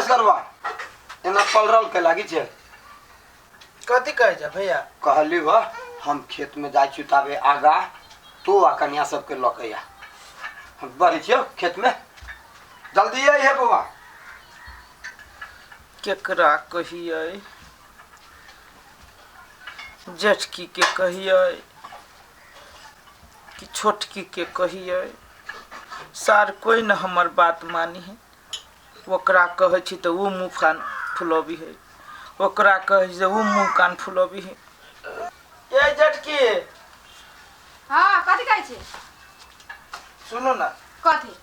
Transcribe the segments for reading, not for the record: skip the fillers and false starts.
असगरवा एना पलरल के लागी छै। कथी कहै छै भैया? कहली वह हम खेत में जाइ छी ताबे आगा तू आ कन्या सबके लऽ के आ। हम बढ़ै छियौ खेत में, जल्दी अइहे बौआ। केकरा कहियै? जेठकी के कहियै कि छोटकी के कहियै? सार कोइ न हमर बात मानी है। ओकरा कहै छी तऽ ओ मुँह कान फुलबी है, ओकरा कहै छी तऽ ओ मुँह कान फुलबी है। ए जेठकी। हाँ, कथी कहै छी? सुनू ने। कथी?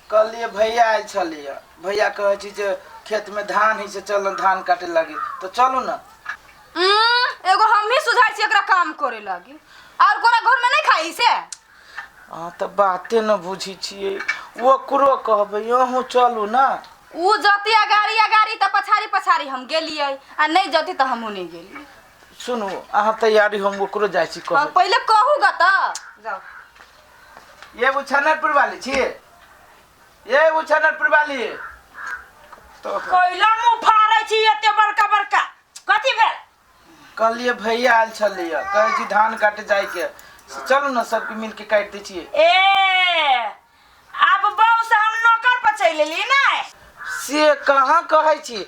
कहलियै भैया आयल छलियै, भैया कहै छी जे खेतमे धान हइ से चल धान काटे लागी, तऽ चलू ने। एगो हमही सुझाइ छी एकरा काम करे लागी, और कोना घर में नहीं खाई से? अहाँ तऽ बाते न बुझै छियै, ओकरो कहबै अहूँ चलू ने। उ जती अगाड़ी अगाड़ी तऽ पछाड़ी पछाड़ी हम गेलियै, आ नहीं जती तऽ हमहूँ नहीं गेलियै। सुनू अहाँ तैयारी, हम ओकरो जाइ छी कहै। पहिले कहू ग तऽ जाउ। ये उछनरपुर वाली छी, ये उछनरपुर वाली तो कैला मुँह फाड़ै छी एते बड़का बड़का? कथी भेल? कहलियै भैया आयल छलियै, कहै छी धान काटे जाइके, से चलू ने सबके मिलके काटि दै छियै। ए आब बहू से हम नौकर पर चलि एली ने? से कहाँ कहै छी,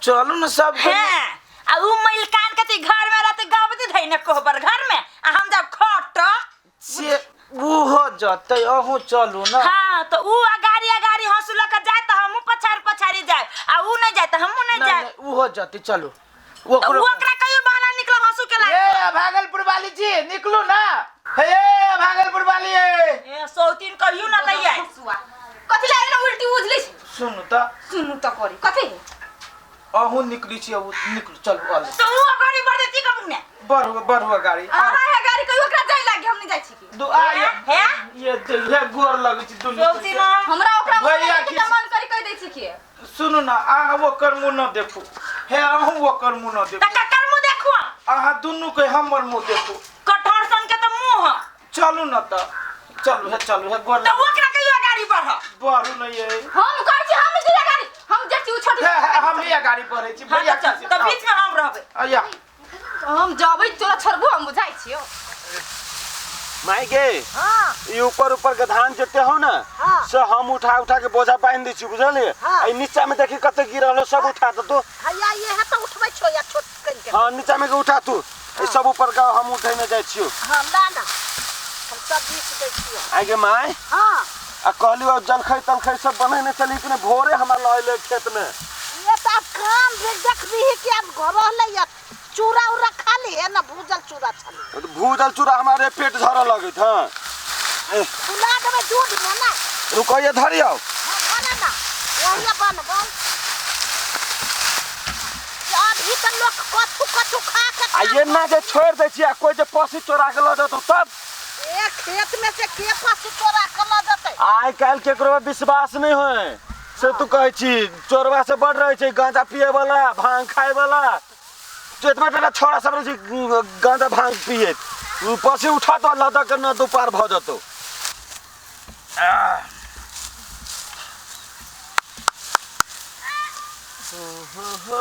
चलू ने सब। हैं, आ उ मैलकान के ती घर में रहते गबदी धै ने कोहबर घर में, आ हम जब खट से उहो जतै, अहूँ चलू ने। हाँ तो उ अगाड़ी अगाड़ी हंसू लऽ के जाए तऽ हमहूँ पछाड़ी पछाड़ी जाए, आ उ नहीं जाए तऽ हमहूँ नहीं नहीं जाए। नहीं, उहो जतै, चलू। तऽ ओकरो उ ओकरा कहियो बहाना निकल हंसू के लागे। ए भागलपुर वाली छी, निकलू ना। हे भागलपुर वाली। ए सौतीन कहियो ना दैया। हंसुआ कथी लागे ना उल्टी उजली छी? सुनू तऽ। सुनू तऽ करी कथी? अहूँ निकली छी, अहूँ निकलू, चलू अल। तऽ उ अगाड़ी बढ़ देती कब ने? बढ़ू बढ़ू गाड़ी। अहाँ है गाड़ी कहियो ओकरा जाय लागे, हम नहीं जाइ छी की। दू आ ये हे ये ये गोर लगै छी दुनू। सौतीन हमरा ओकरा मन भैया करी किछु- मन करी कहि दै छी की। सुनू ना, अहाँ ओकर मुँह न देखू, हे अहूँ ओकर मुँह न तऽ देखू। ककर मुँह देखू? अहाँ दुनू के हमर मुँह देखू। कटहर सन के तऽ मुँह ह। चलू न तऽ चलू, हे चलू, हे गोर तऽ ओकरा कहियो गाड़ी बढ़। बढ़ू न ये। हम कहै छी हम जे गाड़ी, हम जे छी उ छोटी। हे हे, हम ही गाड़ी बढ़ै छी। हाँ भैया तऽ चल, तऽ बीच में हम रहबै। अया हम जबै तोरा छोड़बो हम बुझाइ छियौ। माय गे। हाँ। ई ऊपर ऊपर के धान जते हो ना, हाँ। से हम उठा उठा के बोझा बांध दै छी, बुझलिए? हाँ। ई नीचा में देखी कते गिरल हो, सब उठा दे तू। हैया ये है तो उठबै छो या छोट कन के। हाँ नीचा में के उठा तू, ई सब ऊपर का हम उठेने जाइ छियो। हाँ ला ना, हम सब बीछ दै छियो। आइ गे my. हाँ। आ कहली और जलखै तलखै सब बनेने चली कि ने, भोरे हमरा लऽ एलै खेत में। ये तो अब काम भी देखबी कि अब घर रहलै या चूड़ा उड़ा खा ली है ना, भूजल चूड़ा छली। तो भूजल चूड़ा हमारे पेट झरऽ लगैत। हाँ ए, फुला देबै दूध में ना। रुको ये धरी आओ। हाँ, धरे ना, वही बनबै। अभी तऽ लोक कथू कथू खा के आ ये ना जे छोड़ दै छी आ कोई जे पसी चोरा के लऽ जेतौ तब? ए खेत में से के पसी चोरा के लऽ जेतै? आइ काल्हि केकरो पर विश्वास नहि होय से तू कहै छी। चोरवा से बढ़ रहै छै गांजा पिए वाला, भांग खाए वाला। तो एतबा टाका छोड़ा सब रहै छै गांजा भांग पियैत। पसी उठा तो लऽ दऽ के न दुपार भऽ जेतौ। हो हो हो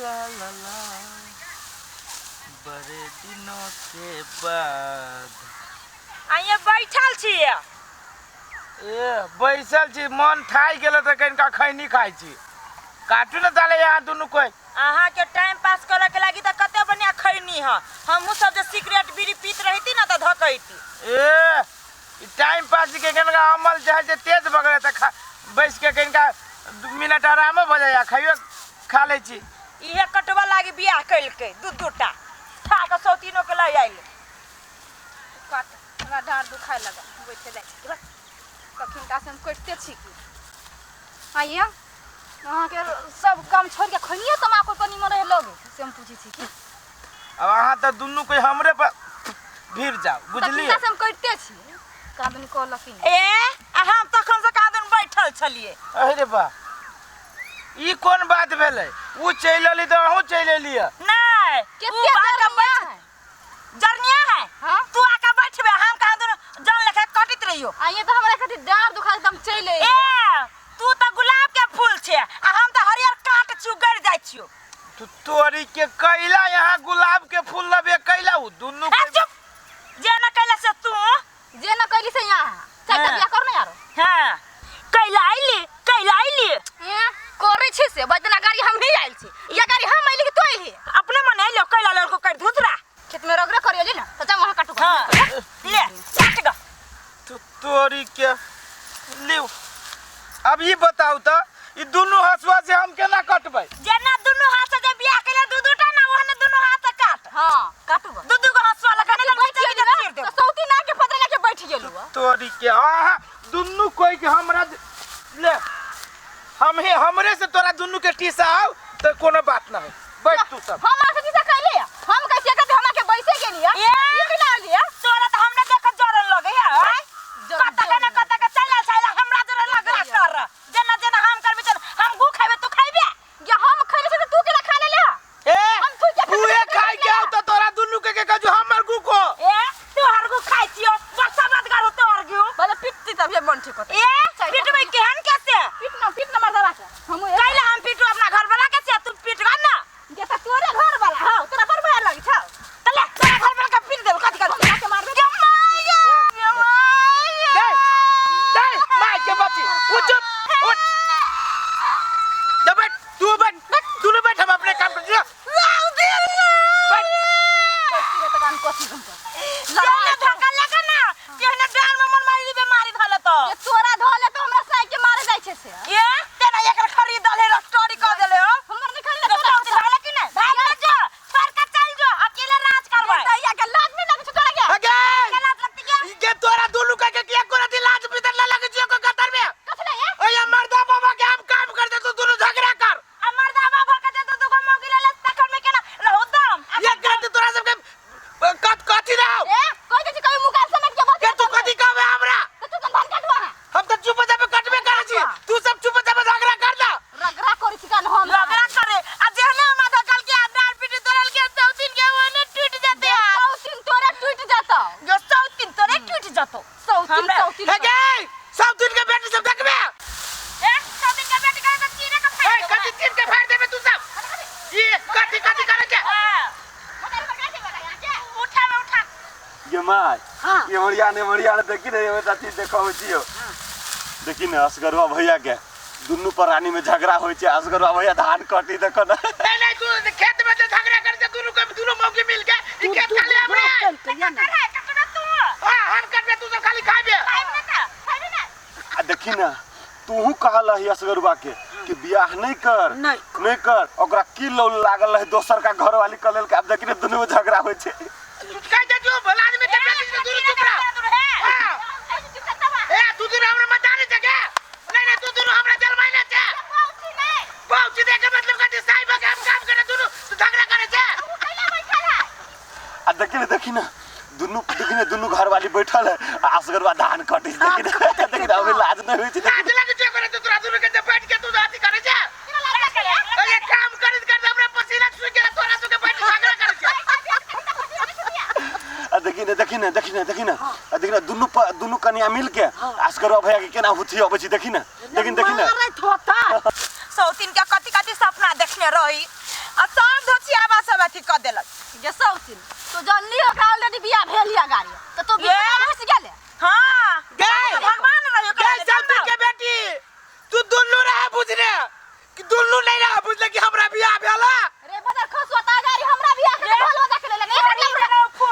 ला ला ला, बड़े दिनों के बाद। आइए बैठल छियै। ए बैसल छी, मन थाकि गेल तऽ कनिका खैनी खाइ छी। काटू ने ताले यहाँ दुनू कोइ। अहाँके टाइम पास करे के लागी तऽ कते बढ़िया खैनी ह। हमहूँ सब जे सिगरेट बीड़ी पीत रहिती ना तऽ धकैती। ए ई टाइम पास के कनिका अमल चाहे जे तेज भऽ गेलै तऽ खा बैस के कनिका 2 मिनट आरामो भऽ जाइए, खाइयो खा लै छी। इहे कटवा लागी बियाह केलकै दू दूटा खा कऽ सौतीनो के लऽ आयल। काट, हमरा डाँड़ दुखाय लगल, बैठे जाइ छी। कखन ता से हम कटिते छी की। आइए अहाँके सब काम छोड़ि के खैनियो तमाकू पर निमन रहे लगे से हम पूछै छी की। अब अहाँ तऽ दुनू कोइ हमरे पर भिड़ जाउ, बुझलियै? तखन से हम कटिते छी, कादन कहलक कि ए आ हम तखन से कादन बैठल छलियै। अरे बा, ई कोन बात भेलै? उ चलि एली तऽ अहूँ चलि एलियै। नहि, कते उ आके जरनिया बैठ है? जरनिया है? हाँ? तू आके बैठबे, हम कहाँ दुनू जन लेखे कटित रहियो। आइए तऽ हमरा खातिर डाँड़ दुखा एकदम चलि ए तू तऽ गुलाब के फूल छे आ हम तऽ जाइ छियो। तू तोरी के कैला यहाँ गुलाब के फूल लबे कैला उ दुनू ए के चुप, जे न कैला से तू। जे न कैली से यहाँ चाहे हाँ। बियाह कर ना यारो। हां, कैला आइली, कैला आइली। ए, करै छी से बजना गाड़ी हम ही आइल छी, या गाड़ी हम आइली कि तू आइली? अपने मन आइलो कैला लड़को कर धुतरा खेत में रगड़ा करियली ना तो जा वहां काटू। हां ले काट ग। तू तोरी के लियो। अब ई बताऊ त ई दुनू हसुआ से हम केना कटबै? जेना दुनू हाथ से जे बियाह कैला दू दूटा ना ओहने दुनू हाथ से काट। हां काटू ग। दू दू गो हसुआ लगा ने बैठ चली गेलु चीर दे। तो सौती ना के पतरा के बैठ गेलु। तोरी के आहा दुनू कोई के हमरा ले हम ही हमरे से तोरा दुनू के टीसा आउ त कोनो बात ना है। बैठ तू सब। हम आके टीसा कैले हम कैसे करते हमरा के बैसे गेली है। ए ये केना आली है? तोरा त हमने देखत जरन लगे है। कत के ना कत के चला चला हमरा जरन लगला कर। जेना जेना हम करबे तेना हम गु खाइबे तू खाइबे। या हम खैले से तू केना खा लेले? ए हम तू के तूहे खाइ के आउ त तोरा दुनू के कहजू हमर गु को। ए तू हर गु खाइ छियो बसा मत करो तोर गु। भले पिटती तब ये मन ठीक होते। ए पिटबै केहन कैसे? पिट ना पिट ना मर्दवा के। हम कैला हम पिटू अपना घर वाला के से तू पिट गा ना। जे त तोरे घर वाला हौ तोरा पर भय लग छौ। त ले तोरा घर वाला के पीट देब कथि कर हम जाके मारबे। के माया के माया। दे दे माय के बच्ची उठ चुप उठ जा बैठ तू बैठ तू बैठ हम अपने काम कर जा बैठ। बैठ के त काम कथि हम कर। लड़ा धक्का लगा ना केहने डाल में मन मारी बीमारी धले तो। जे तोरा धले तो हमरा साइ के मारे जाय छै से। ए तेना एकर खरीद दले स्टोरी क देले हो। हमर नहीं खरीद तो भागले कि नहीं? भाग ले जो छोड़ के चल जो अकेले राज करबै। दैया के लाज नहीं लगे छै तोरा के? अगे के लाज लगती क्या? ई के तोरा दुनू के के किया कोरा दी लाज भीतर ना लगे छियो को कतर में। कथि ले ए? ओए मर्दा बाबा के हम काम कर दे तू दुनू झगड़ा कर। आ मर्दा बाबा के दे दू गो मौगी ले ले तखन में केना रहू दम। ये करते तोरा सब के कत कथि रहो? ए कोई के कोई मुंह कान समेट के बस। के तू कथि कहबे हमरा? तो तू धान काटवा। हम त चुप जाबे कटबे करै छी तू सब चुप जाबे झगड़ा कर दा। रगड़ा करै छी कान हम रगड़ा करे आ जेहने हम आधा कल के डाल पीटी तोरल के सौतीन के ओने टूट जाते हैं। सौतीन तोरे टूट जातो। जो सौतीन तोरे टूट जातो। सौतीन सौतीन हे गे सौतीन के बेटी सब देखबे। ए सौतीन के बेटी करे त चीरे के फाड़ ए कथि चीर के फाड़ देबे तू सब? ये कथि कथि करे के? उठा में उठा ये my. हां ये मरिया ने मरिया ने देखी ने ये चाची देखो छियो। देखी ने असगरवा भैया के दुनू प्राणी में झगड़ा होय छै। असगरवा भैया धान कटी देखो ना। नहीं नहीं तू खेत में जे झगड़ा करे छै दुनू के दुनू मौकी मिल के ई खेत खाली हमरे। करे कटना तू। हां हम कटबे तू सब खाली खाइबे। खाइबे ना खाइबे ना। आ देखी ना तूहू कहल रही असगरवा के कि बियाह नहीं कर नहीं कर ओकरा की लौल लागल रहे दोसर का घर वाली कलेल के। अब देखी ने दुनू में झगड़ा होय छै। कह दे जो भला आदमी के बेटी से दुनू चुप रह। हां ए तू दुनू हमरा मत आने जगे। नहीं नहीं तू दुनू हमरा जलमाई ना छे। बाउची दे के मतलब कथि साहिब के हम काम करे दुनू तू झगड़ा करे छे। आ देखी ने देखी ना दुनू देखी ने दुनू घर वाली बैठल है असगरवा धान कटी देखी ने देखी ने अभी लाज नहीं होय छै। लाज लगे छे करे तू तोरा दुनू के जे बैठ के तू अथि करे छे। अरे काम करत करत हमरा पसीना छूट गेल तोरा तू के बैठ झगड़ा करे छे। आ देखी ने देखी ने देखी ने देखी ने आ देखी ने दुनू दुनू कन्या मिल के असगरवा भैया के केना हुथी अबै छै। देखी ने देखी देखी ने मारैत होता। सौतीन के कथि कथि सपना देखने रही आ सब धोचियाबा सब अथि क देलक। जे सौतीन तो जानली ओकरा ऑलरेडी बियाह भेल या गाड़ी त तो बियाह घुस गेले। हां गए भगवान रहियो गए सौतीन के बेटी तू दुनू रहे बुझने कि दुनू नहीं रहे बुझले कि हमरा बियाह भेला। रे बदर खसुआ गाड़ी हमरा बियाह के ढोल बजा के लेले।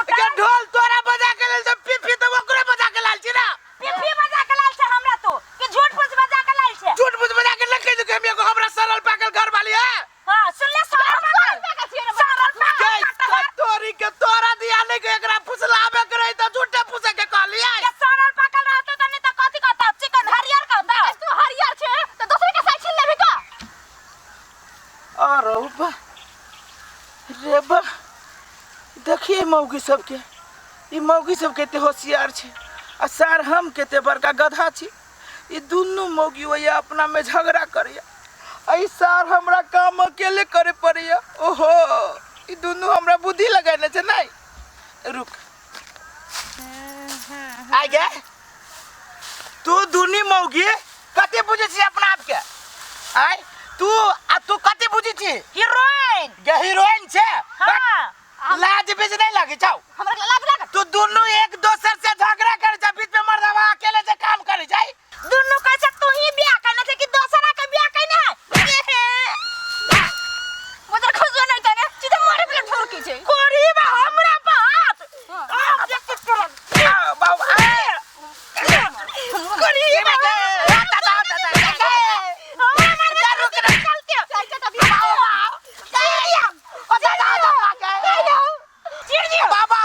के ढोल तोरा बजा के लेल त पीपी त ओकरे बजा के लाल छी ना। पीपी बजा के लाल छै हमरा तो कि झूठ फूस बजा के लाल छै? झूठ फूस बजा के लखे दे हम एगो हमरा सरल पागल घर वाली है। हां सुन ले सरल पागल सरल पागल तोरी के तोरा दिया नहीं के एकरा फुसलाबे के रही त झूठे फुसे के कहलियै। के सरल पागल रहतो त नहीं त कथि कहता चिकन हरियर कहता। तू हरियर छै त दोसर के साइ छीन लेबी का? अरे बा रे बा देखिए मौगी सबके ई मौगी सब कते होशियार छै आ सार हम कते बड़का गधा छी। ई दुनू मौगी होइया अपना में झगड़ा करैया आ ई सार हमरा काम अकेले करे पड़ैया। ओहो ई दुनू हमरा बुद्धि लगेने छै। नहीं रुक आ गए तू दुनी मौगी कते बुझै छी अपना आप के? आय तू आ तू कथी बुझी छी हीरोइन गे हीरोइन छे हाँ लाज बीज नहीं लागे छौ हमरा लाज लागत तू दुनू एक दोसर से झगड़ा करे छै बीच में मर्दावा अकेले से काम करे छै दुनू कहै छै तू ही बियाह करने छै कि दोसरा के बियाह करने है मुझे खुश नहीं तने सीधे मारे पे ठोकी छै कोरी बा हमरा बात हाँ। आ देख के तोरा बाबा कोरी बा हमरा मारे रुक ना चलते चल चल अभी चिड़ दियो बाबा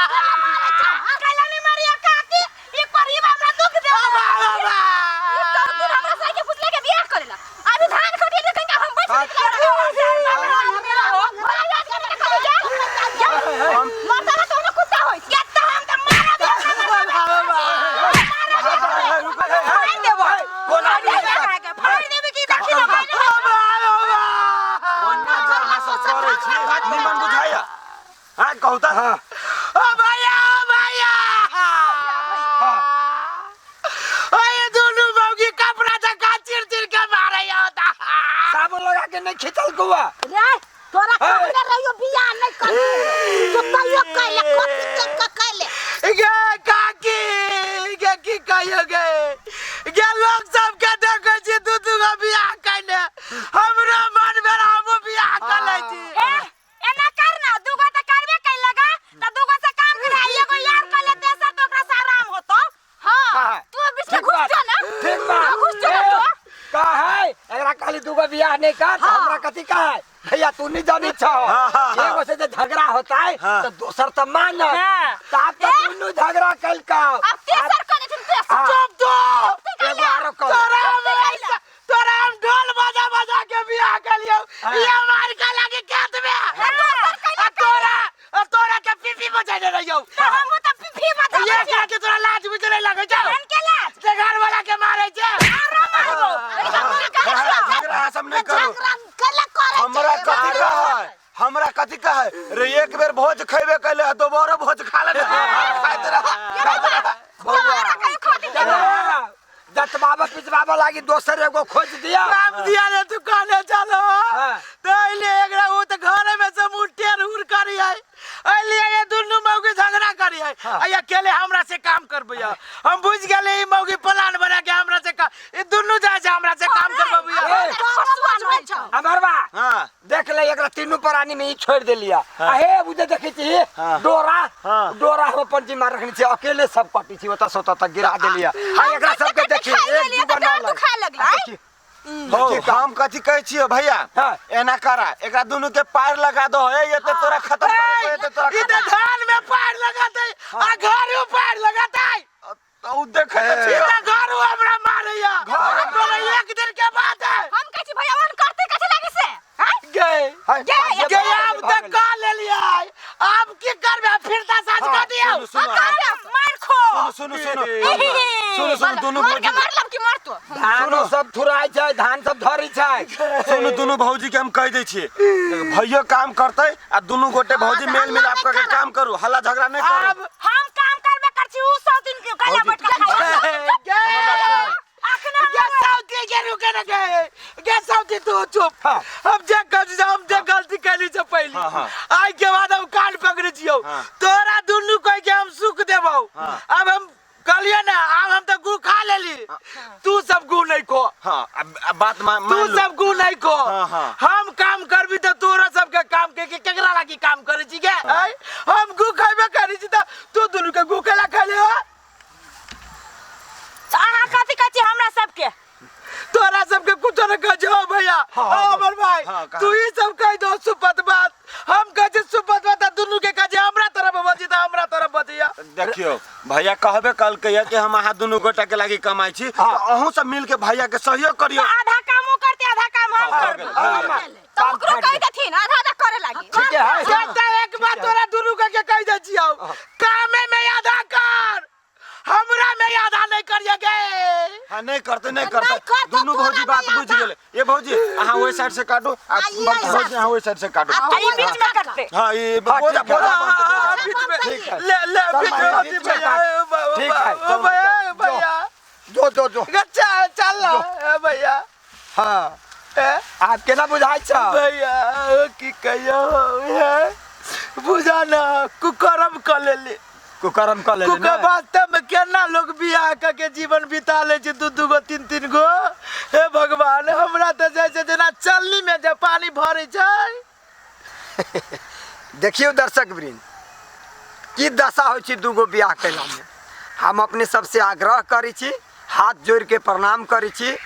कैला नहीं मारिया काकी ई कोरी बा हमरा दुख दे सब दिन हमरा साई के पुतले के बियाह करेला अभी धान खटिए के कहीं हम बैठ मरता ना तो कुत्ता होई के तो हम त मारा दे फाड़ देबो फाड़ देबे की देखी ना निमन बुझाया हाँ कहता ओ भैया ओ भैया ओए दुनू मौगी कपड़ा जका चिर चिर के मारे होता साबुन लगा के नहीं खींचल कुआ रे तोरा कहने रहियो बियाह नहीं कर तू तैयो कैले कथी के के कैले गे काकी गे की कहियो गे गे लोग सब के देखै छी दू दू गो बियाह कैले हमरो मन भेल हमहूँ बियाह कर लै छी ए एना कर ना दुगो त करबे कैल लगा त दुगो से काम करा एगो यार कर ले तेसर तो ओकरा से आराम होतो हां तू बीच में घुस जा ना ठीक बा घुस जा ना तू का है एकरा खाली दूगो बियाह नहीं कर तो हमरा कथी का है भैया तू नहीं जानी छो हाँ, हाँ, हाँ। एगो से जे झगड़ा होता है हाँ। तो दोसर तो मान हाँ। ताप तो दुनू झगड़ा कल का अब तेसर कर देथिन तेसर चुप तू एगो आरो कर तोरा हम ऐसा तोरा हम ढोल बजा बजा के बियाह कलियो ये मार के लागे खेत में आ तोरा आ तोरा के पीपी बजाने रहियो त हमहूँ त पीपी बजा ये कह के तोरा लाज भी नहीं लगे छौ के लाज जे घर वाला के मारे छे आराम मारबो झगड़ा सब नहीं करो झगड़ा कैले करे हमरा कथी का है हमरा कथी का है रे एक बेर भोज खैबे कैले आ दोबारा भोज खा ले खाइत रह खाइत रह बउआ, दतबाबा पिचबाबा लागी दोसर एगो खोज दिया राम दिया रे तू कहने चलो हाँ। तो अइले एकरा उ त घर में से मुँह टेर उर करी है अइले ये दुनू मौगी झगड़ा करी है हाँ। आ अकेले हमरा से काम करबैया हम बुझ गेले ई मौगी प्लान बना के हमरा से काम ई दुनू जाय छै हमरा से काम करबैया ए, बुझबै छौ अमरवा हाँ देख ले एकरा तीनू प्राणी में ई छोड़ देलिया आ हे उ जे देखै छी हाँ। डोरा हाँ। डोरा हम अपन जिम्मा रखने छी अकेले सब कटी छी ओतऽ से ओतऽ तक गिरा देलिया आ एकरा सबके देखी एक देलियै दूगो तऽ न डाँड़ लग दुखाए लगलै। आ देखी, हो हम कथी कहै छियो भैया हाँ। एना करा एकरा दुनू के पार लगा दो ए ये ते तोरा खत्म करे ये ते तोरा ई त धान में पार लगातै आ घरो पार लगातै तो उ देखै त ई छियो त घरो हमरा मारैया तोरा एक दिन के बात है हम कहै छी भैया ओहन करते कथी लागी से हैं गए हाय, गे, पाँच गे जे आब भऽ त गेलै। का लेलियै आब की करबै फिर त साँझ हाँ, कऽ दियौ सुनू, सुनू, कर मार खो सुनू सुनू सुनू सुनू दुनू मर के भौजी मारलब कि मरतो धान सब थुराइ छै धान सब धरै छै सुनू दुनू भौजी के हम कहि दै छियै भैयो काम करतै आ दुनू गोटे भौजी मेल मिलाप करके काम करू हल्ला झगड़ा नहीं करू आब हम काम करबे कर छी उ सौ दिन के काला भौजी, बैठ के खाइ गे अखने गे सौती के रुके न गे गे सौती तू चुप हाँ। हम जे गलती हम जे गलती कैली से पहली हाँ, हाँ। आई के बाद हम कान पकड़े छियौ हाँ। तोरा दुनू कह के हम सुख देबौ हाँ। अब हम कहलिए ना आब हम तो गु खा लेली तू सब गु नहीं खो हाँ अब बात मान तू मान लो सब गु नहीं खो हाँ, हाँ। हम काम करबी तो तोरा सबके काम के के केकरा लागी काम करे छी गे आय? हम गु खैबे करी छी त तू दुनू के गु केला खैले हो अहाँ कथी कहै छी हमरा सबके तोरा सबके कुछो न कह जो भैया हाँ, हाँ, अमर भाई हाँ, कहा। तू ही सब कह दो सुपत बात हम कह छी सुपत बात आ दुनू के कह छी हमरा तरफ बजी त हमरा तरफ बजिया देखियो भैया कहबे कल के कि हम अहाँ दुनू गोटा के लागी कमाई छी हाँ। तो अहूँ सब मिल के भैया के सहयोग करियो आधा काम उ करते आधा काम हम हाँ, करबै हो गेल, तो ओकरो कहि देथिन आधा आधा करे लागी ठीक है एकटा एक बात तोरा दुनू के के कह दै छियौ कामे में आधा कर हाँ नहीं करते नहीं नहीं करते करतौ, दुनू तोरा भौजी बात नहीं बुझ आता। गेले। ये भौजी अहाँ ओहि साइड से काटू आ आ, ई बड़की एहि भौजी अहाँ ओहि साइड से काटू आ, आ ई बीच में कटते। हाँ ये हाँ, बोझा ठीक है। बोझा हाँ, बनतै, हाँ, बोझा। बीच में ठीक है। ले ले चल बीच में भाई, होती बीच में भैया काट। ए, ठीक है, ओ चल भैया जो। भैया जो जो जो चल चल ना, ए भैया हाँ ए, आब केना बुझाइ छ भैया ओ की कहियो हे बुझा ना कुकरम क लेली। कुकरम क लेली कुकर ने? वास्तव में केना लोग बियाह क के जीवन बिता ले छै दू दू गो तीन तीन गो। हे भगवान, हमरा तऽ जाइ छै जेना चलनी में जे पानी भरै छै। देखियौ दर्शक वृंद की दशा होइ छै दूगो बियाह कयलामे। हम अपने सबसे आग्रह करै छी, हाथ जोड़ि के प्रणाम करै छी,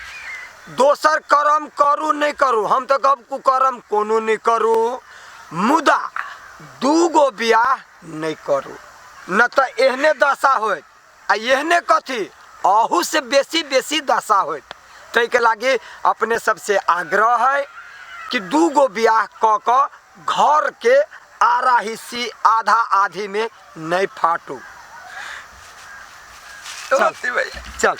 दोसर कर्म करू नहि करू, हम तऽ कहब कुकर्म कोनो नहि करू, मुदा दूगो बियाह नहि करू, न तऽ एहने दशा होयत आ एहने कथी अहू से बेसी बेसी दशा होयत। ताहिके लागि अपने सबसे आग्रह है कि दूगो बियाह कऽ कऽ घरके आरा हिस्सी आधा आधी में नहीं फाटू। चल होती भैया चल।